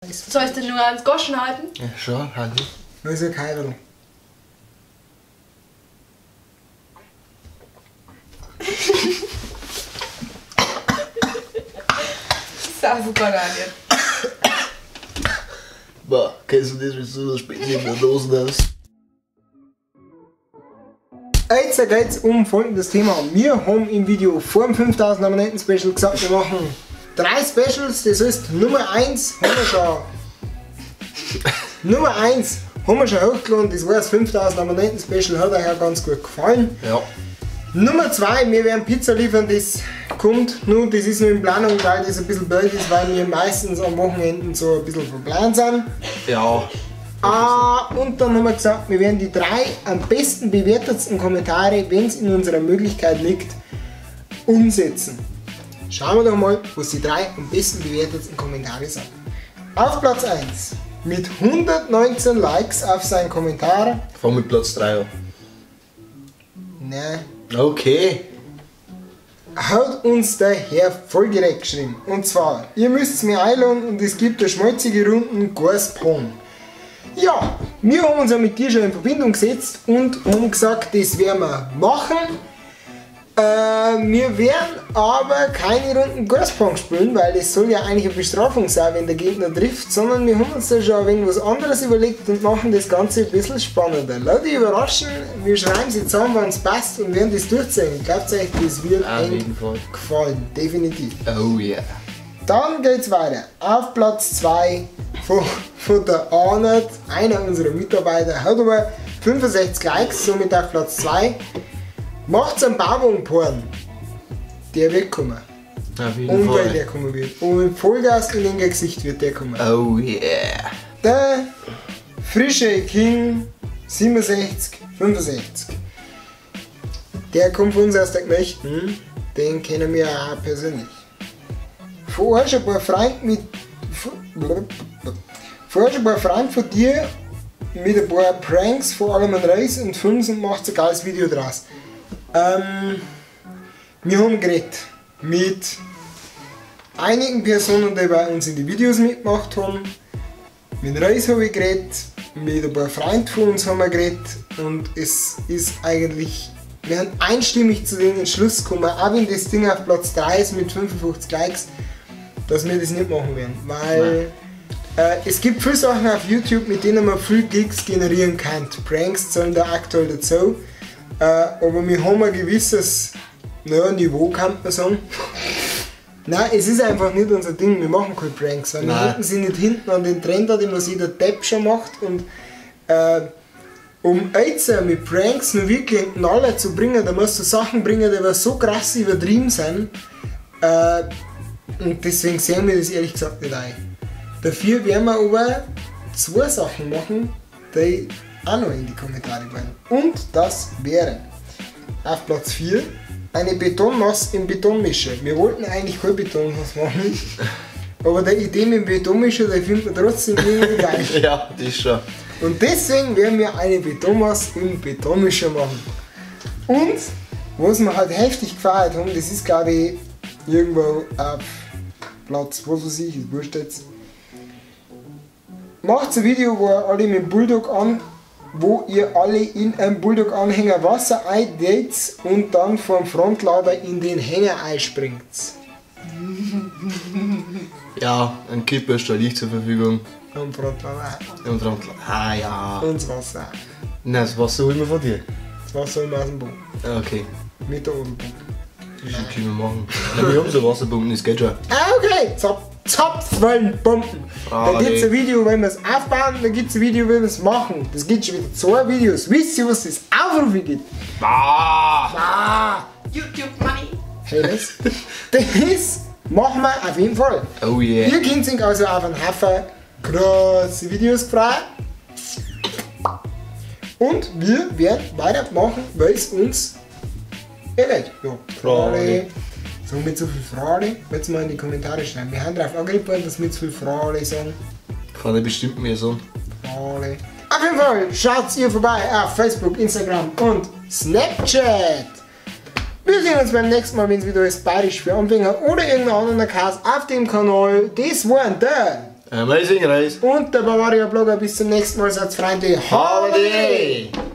Soll ich denn nur ans Goschen halten? Ja, schon, hallo. Das ist ja keiner. Das ist super geil jetzt. Boah, kennst du das, wenn du das Spiel in der Dose hast? Jetzt geht es um folgendes Thema. Wir haben im Video vor dem 5000 Abonnenten Special gesagt, wir machen 3 Specials. Das heißt, Nummer 1 haben wir schon. Nummer 1 haben wir schon hochgeladen. Das war das 5000 Abonnenten Special, hat euch ja ganz gut gefallen. Ja. Nummer 2, wir werden Pizza liefern, das kommt nun, das ist nur in Planung, weil das ein bisschen blöd ist, weil wir meistens am Wochenenden so ein bisschen verplant sind. Ja. Ah, und dann haben wir gesagt, wir werden die 3 am besten bewertetsten Kommentare, wenn es in unserer Möglichkeit liegt, umsetzen. Schauen wir doch mal, was die 3 am besten bewertetsten Kommentare sind. Auf Platz 1 mit 119 Likes auf seinen Kommentar. Fang mit Platz 3 an. Nein. Okay. Hat uns der Herr Folgerek geschrieben. Und zwar, ihr müsst mir einladen und es gibt eine schmalzige Runden Gaspong. Ja, wir haben uns ja mit dir schon in Verbindung gesetzt und haben gesagt, das werden wir machen. Wir werden aber keine Runden Gaspong spielen, weil das soll ja eigentlich eine Bestrafung sein, wenn der Gegner trifft, sondern wir haben uns da schon ein wenig was anderes überlegt und machen das Ganze ein bisschen spannender. Lass dich überraschen, wir schreiben sie zusammen, wenn es passt und werden das durchziehen. Glaubt euch, das wird euch gefallen, definitiv. Oh yeah. Dann geht's weiter. Auf Platz 2 von der Arnold, einer unserer Mitarbeiter, hat aber 65 Likes, somit auf Platz 2. Macht's einen Bauwagen-Porn. Der wird kommen. Auf jeden Und Fall. weil der kommen wird. Und mit Vollgas in den Gesicht wird der kommen. Oh yeah. Der frische King 67, 65. Der kommt von uns aus der Gmechten. Den kennen wir auch persönlich. Vorher ein paar Freunde mit. Vorher ein paar Freunde von dir mit ein paar Pranks, vor allem an Reis und Films und macht ein geiles Video draus. Wir haben geredet mit einigen Personen, die bei uns in die Videos mitgemacht haben. Mit Reis habe ich geredet, mit ein paar Freunden von uns haben wir geredet und es ist eigentlich, wir sind einstimmig zu dem Entschluss gekommen, auch wenn das Ding auf Platz 3 ist mit 55 Likes, dass wir das nicht machen werden, weil es gibt viele Sachen auf YouTube, mit denen man viel Klicks generieren kann. Pranks zählen da aktuell dazu, aber wir haben ein gewisses, naja, Niveau, kann man sagen. Nein, es ist einfach nicht unser Ding, wir machen keine Pranks, weil wir halten sie nicht hinten an den Trend, den was jeder Depp schon macht und um jetzt mit Pranks nur wirklich einen Knaller zu bringen, da musst du Sachen bringen, die so krass übertrieben sind, und deswegen sehen wir das ehrlich gesagt nicht ein. Dafür werden wir aber 2 Sachen machen, die auch noch in die Kommentare wollen. Und das wäre auf Platz 4 eine Betonmasse im Betonmischer. Wir wollten eigentlich kein Betonmasse machen, aber die Idee mit dem Betonmischer, die findet man trotzdem irgendwie geil. Ja, das ist schon. Und deswegen werden wir eine Betonmasse im Betonmischer machen. Und was wir halt heftig gefeiert haben, das ist glaube ich irgendwo auf Platz, was weiß ich, ist wurscht jetzt. Macht ein Video, wo ihr alle mit dem Bulldog an, wo ihr alle in einem Bulldog-Anhänger Wasser eindeht und dann vom Frontlader in den Hänger einspringt. Ja, ein Kipper steht nicht zur Verfügung. Am Frontlader. Am Frontlader. Ah ja. Und das Wasser. Nein, das Wasser holen wir von dir. Das Wasser holen wir aus dem Boden. Okay. Mit der Odelpumpe. Das können wir machen. Nein, wir haben so Wasserpumpen, das geht schon. Ah, okay. Zapfwellenpumpen. Da gibt es ein Video, wenn wir es aufbauen, da gibt es ein Video, wenn wir es machen. Das gibt schon wieder 2 Videos. Wisst ihr, was das Aufrufe gibt? Ah! Ah! YouTube Money. Hey, das machen wir auf jeden Fall. Oh yeah. Ihr könnt sich also auf einen Haufen große Videos freuen. Und wir werden weitermachen, weil es uns erregt. Ja, Frage. So, mit so viel Frage, jetzt mal in die Kommentare schreiben. Wir haben darauf angegriffen, dass wir zu viel Frage sagen. Kann ich bestimmt mehr sagen. Frage. Auf jeden Fall schaut ihr vorbei auf Facebook, Instagram und Snapchat. Wir sehen uns beim nächsten Mal, wenn es wieder ist Bayerisch für Anfänger oder irgendeinen anderen Cast auf dem Kanal. Das waren der Amazing Race. Und der Bavaria Blogger. Bis zum nächsten Mal, seid freundlich. Habe die Ehre.